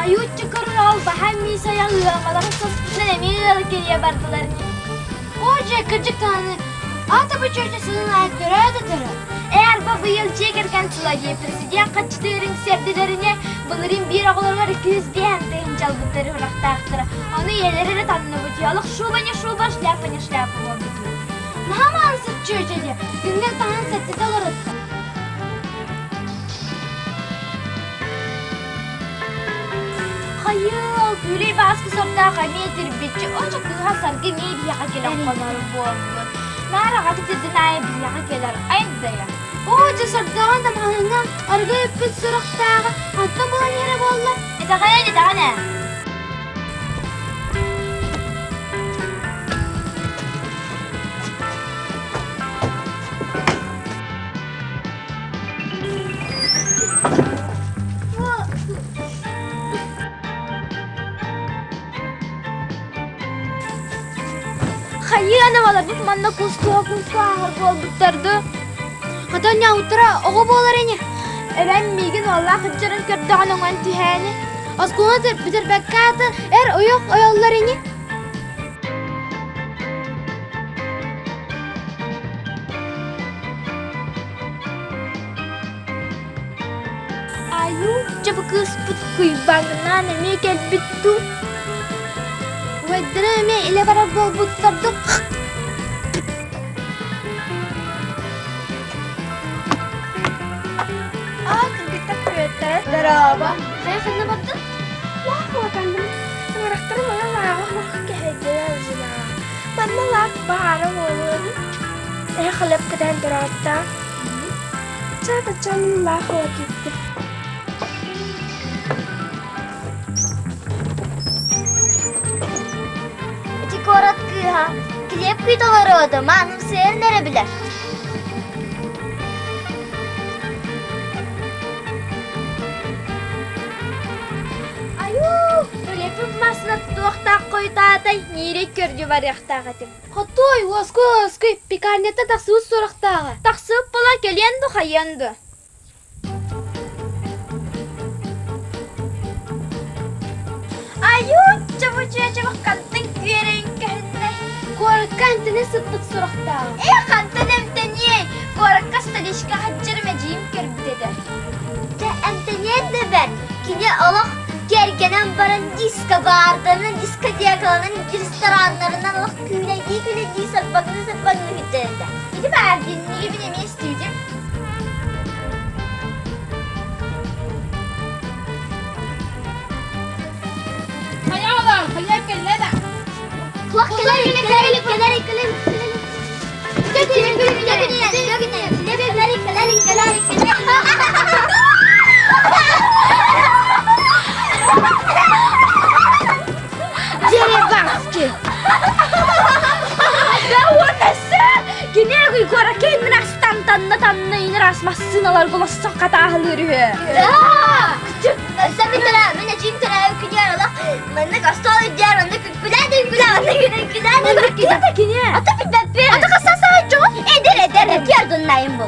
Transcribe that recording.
Айуучча көрөр ол баһан миисайа ыамаларын соспутунан эмиэ ыалы кэрийэ бардылар. Оо дьэ, кырдьык даҕаны, аата бу чүөчэ сылын аайы төрөө да төрөө. Ээ, арба быйыл дьиэ кэргэн сыла дии президент хаччытыырын сэрдилэринэ былырыын биир оҕолоругар 205 тыһыынча ылбыттары сурахтаахтара. Ону ийэлэрэ эрэ танныбыт олох шуба не шуба, шляпа не шляпа буолбут. Наһаа маанысыт чүөчэ дии, күҥҥэ таһан сэттэтэ олорутта. Хайыы, ол күүлэй бааскы сордоох эмиэ итирбиччи, очо кыыһа Саргы эмиэ биһиэхэ кэлэн хонор буолбут. Наар аҕата итирдин аайы биһиэхэ кэлэр, айдайа. Оо, дьэ сордооҕун да маҕаһыыҥҥа арыгы ыппыт сурахтааҕа хантан булан иһэрэ буолла? Итэҕэйэн, итэҕэн ээ. Хайыаны баларбыт манна кустуга кустааһар буолбуттар дуу? Хата ньаутара оҕо буолар ини. Эбэм миигин уоллаах ыччарын көрдөҕүн оҥон түһээни. Оскуола бүтэрбэккэ аата эр ойох ойоллор ини. Айуу, бу кыыспыт куйбаҥнаан эмиэ кэлбит дуу? Убайдара эмиэ илэ барар буолбуттар дуу? Аа, кыргыттар күөттэрэ. Дорообо. Хайа ханна бардын? Лаах улатанным. Тыҥырахтарым аны лааҕы хох кэһэйдилэр жена. Манна лаах баара буолуон. Эһэ халеп кэтээн тураатта. Чаатачан лаах ыла киирдим. Ити куорат кыыһа килиэп күйт олоруоду, мааным сыарын эрэ билэр. Айуу, Үлэппит массыына туохтаах хойутаатай, ньиирэй көргө барыахтаах этим. Хотуой, уоскуй, уоскуй, пекарнята тахсыбыт сурахтааҕа. Тахсыбыт була кэлиэн ду хайыан ду. Айуу, чабы-чүөчэбэ хантан күөрэйин көһүннэ. Куоракка эмтэнэ сыппыт сурахтааҕа. Ээ, хантан эмтэниэй? Куоракка столичка хаччарым эдьиийим көрбүт этэ. Дьэ, эмтэниэн да бэрт. Кини олох кэргэнэн баран дискобарданан, дискотекаланан, рестораннарынан олох күүлэйдии-күүлэйдии сарбаҥныы-сарбаҥныы үһүттэрэтэ. Ити баар диннигибин эмиэ истибитим. Хайа олор, хайа кэллэ да? Туох кэлэр, кэлэр, кэлэр, кэлэр, Дереванский. Да уоннасы кини куоракка иннин астан танна танна инер ас массыыналар голоссон хатааһылыыр үһү. Маннык остуол үрдүгэр оннук күлээ да күлээ оннук күлээ да Кини да кини. Ата билбэппин. Ата хассан саҕа Эдэр эдэр киэр дуннайым был.